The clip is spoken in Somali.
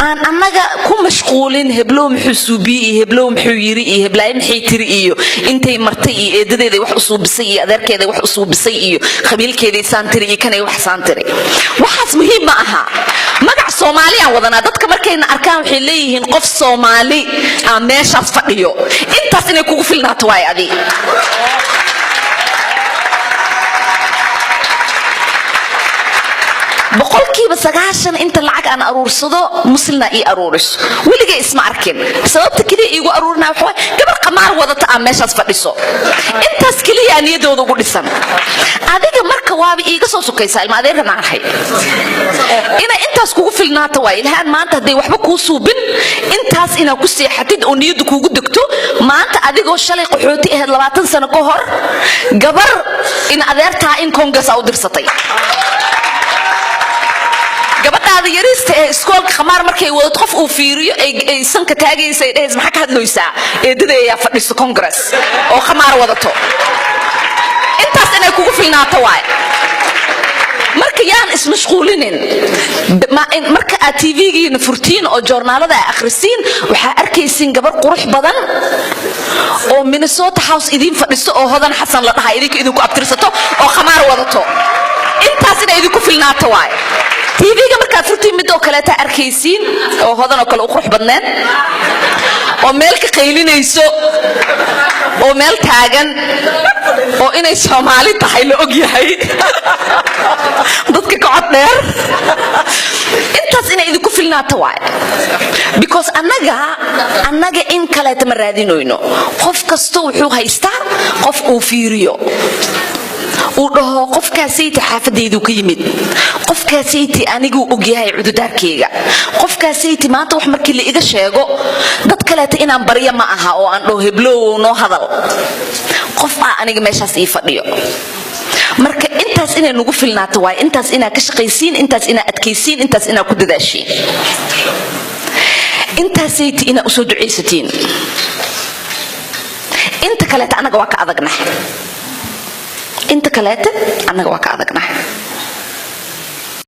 Aan annaga ku mashquulin heblow muxuu suubiyey iyo heblow muxuu yiri iyo heblaayo maxay tiri iyo intay martay iyo eedadeeday wax u suubisay iyo adeerkeeday wax u suubisay iyo qabiilkeeday saan tiri iyo kanay wax saan tiri. Waxaas muhiim ma aha. Magac Soomaaliyaan wadanaa. Dadka markayna arkaan waxay leeyihiin qof Soomaali aan meeshaas fadhiyo. Intaas inay kugu filnaato waay adi. 90% inta lacag aan aruursado muslina ii aruuriso. Weligay isma arkin. Sababta keliya iigu aruurinaa waxa waay gabar qamaar wadata aan meeshaas fadhiso. Intaas keliya niyadooda ugu dhisan. Adiga marka waaba iiga soo sukaysaa, ilma adeerkan aan ahay. Inay intaas kugu filnaata waay. Ilhaan maanta hadday waxba kuu suubin, intaas inaad ku seexatid oo niyaddu kuugu degto. Maanta adigoo shalay qaxooti ahayd 20 sano ka hor, gabar in adeertaa in Congress aa u dirsatay, gabadhaada yariista ee iskoolka khamaar markay wadato qof uu fiiriyo ay sanka taagaysa, ay dhehaysa, "Maxaa ka hadloysaa? Eedada ayaa fadhiso Congress oo khamaar wadato." Intaas inay kugu filnaato waay. Marka yaan ismashquulinin. Marka aad TV-giina furtiin oo joornaalada aad akhrisiin, waxaa arkaysiin gabar qurux badan oo Minnesota House idiin fadhiso oo Hodan Xasan la dhaha, idinka idinku abtirsato oo khamaar wadato. Intaas inay idinku filnaato waay. TV-ga markaad furtiin, midoo kaleeta arkaysiin oo Hodan oo kale u qurux badneed oo meel ka qaylinayso oo meel taagan oo inay Soomaali tahay la og yahay, dadka ka cod dheer. Intaas inay idinku filnaato waay, because annaga in kaleeta ma raadinoyno. Qof kasta wuxuu haystaa qof uu fiiriyo, uu dhaho, "Qofkaasayta xaafadaydu ka yimid, qofkaasayti aniguu ogyahay cududaarkayga, qofkaasayti maanta wax markii la iga sheego dad kaleeta inaan baryo ma aha oo aan dhaho hebloowow noo hadal, qof ah aniga meeshaas ii fadhiyo." Marka intaas inay nagu filnaato waay. Intaas inaa ka shaqaysiin, intaas inaa adkaysiin, intaas inaa ku dadaashiin, intaasayta inaa usoo ducaysatiin. Inta kaleeta annaga waa ka adagnahay. Inta kaleeta annaga waa ka adagnahay.